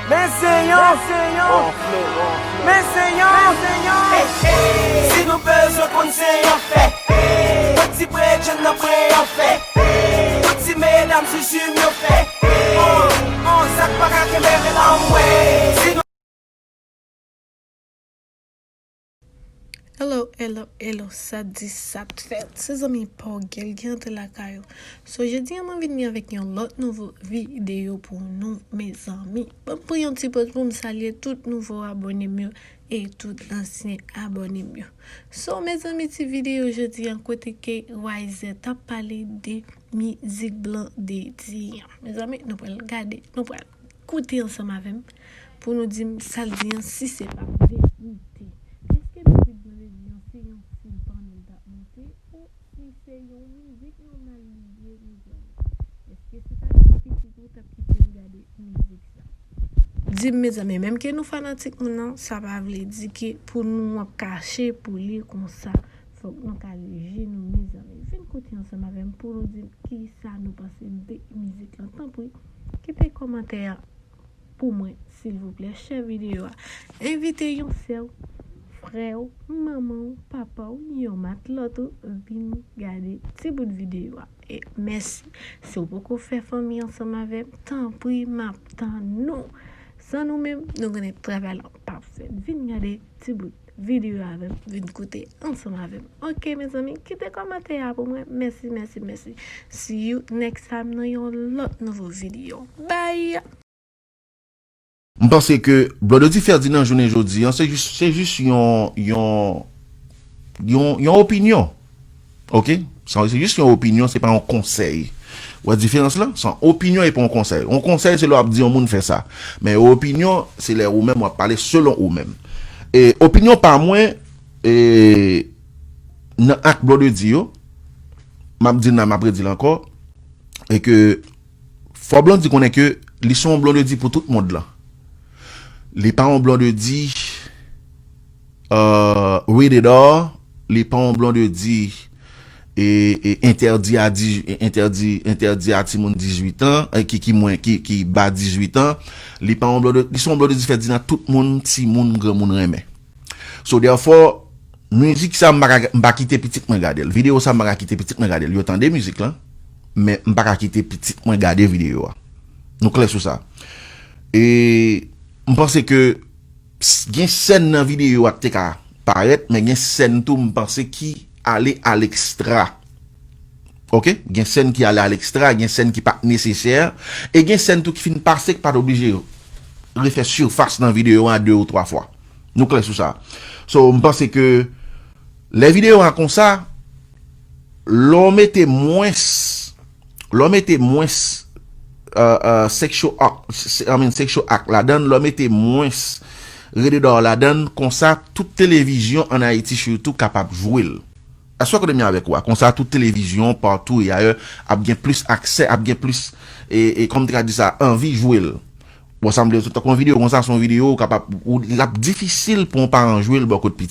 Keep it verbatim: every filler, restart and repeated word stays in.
Men se yon, men se yon, men se yon. Si nou bezwen konn se yon fè, pran ti bredjenn nan pran yon fè. Tout ti medam sou sou m yo fè. Sa k pa ka kenbe men anmwe. Si nou Hello, hello, hello, sa di sa t fèt. Se zanmi pa w Gèl ki antre lakay ou. So, jodi a mwen vini avèk yon lòt nouvo videyo pou nou, mezanmi. Ban m pran yon ti poz pou m salye tout nouvo abòne m yo e tout ansyen abòne m yo. So, mezanmi, ti videyo jodi a kote ke Wayzè t ap pale de mizik Blandedy an. Mezanmi, nou pral gade, nou pral koute ansanm avè m pou nou di m sa l di an si se pa verite. Èske mizik Blandedy an se yon stil pa nou l t ap monte ou si se yon mizik nòmal li ye, mezanmi? Èske si ta gen pitit ou t ap kite l gade mizik sa? Di m, mezanmi, menm ke nou fanatik moun nan, sa pa vle di ke pou nou ap kache pou li konsa. Fòk nou kale je nou, mezanmi. Vin koute ansanm avè m pou nou di m kisa nou panse de mizik lan. Tanpri, kite kòmantè a pou mwen, silvouplè. Share videyo a. Envite yon sè w, frè w, manman w, papa w, yon matlòt ou, vin gade ti bout videyo a. E mèsi. Si w poko fè fanmi ansanm avè m, tanpri, m ap tann ou. San nou menm, nou konnen travay la p ap fèt. Vin gade ti bout videyo avè m, vin koute ansanm avè m. Oke, mezanmi, kite kòmantè a pou mwen. Mèsi, mèsi, mèsi. See you next time nan yon lòt nouvo videyo. Bye! M panse ke Blondedy Ferdinand jounen jodi an, se jis, se jis yon, yon, yon, yon opinyon. Oke? Se, se jis yon opinyon, se pa yon konsèy. Ou wè diferans lan? Se yon opinyon e pa yon konsèy. Yon konsèy, se lè w ap di yon moun fè sa. Men yon opinyon, se lè ou menm w ap pale selon ou menm. E opinyon pa mwen, e, nan ak Blondedy yo, m ap di l la, m ap redi l ankò, e ke fò Blondedy konnen ke li se yon Blondedy pou tout mond lan. Li pa yon Blondedy, euh, rated R, li pa yon Blondedy e, e entèdi a di, entèdi, entèdi a timoun dizuit an, e ki, ki mwen, ki, ki ba dizuit an. Li pa yon Blondedy, li se yon Blondedy Ferdinand tout moun, timoun, granmoun renmen. So therefore, mizik sa m pa ka, m pa kite pitit mwen gade l. Videyo sa m pa ka kite pitit mwen gade l. Yo tande mizik lan, men m pa ka kite pitit mwen gade videyo a. Nou klè sou sa. E m panse ke s- gen sèn nan videyo a k te ka parèt, men gen sèn tou m panse ki ale alekstra. Oke? Gen sèn ki ale alekstra, gen sèn ki pa t nesesè, e gen sèn tou ki fin pase k pa t oblije refè sifas nan videyo a de ou twa fwa. Nou klè sou sa. So, m panse ke lè videyo a konsa, lè w mete mwens, lè w mete mwens uh, uh, sexual act, I mean, sexual act ladan l, lè w mete mwens rated R ladan l, konsa tout televizyon an Ayiti sitou kapab jwe l. Èske w konnen m avèk ou a? Konsa tout televizyon patou e ayè ap gen plis aksè, ap gen plis, e, e kòm te ka di sa, anvi jwe l. Ou sanble tout tankou yon videyo konsa, se yon videyo ou kapab, ou, l ap difisil pou yon paran jwe l bò kot pitit.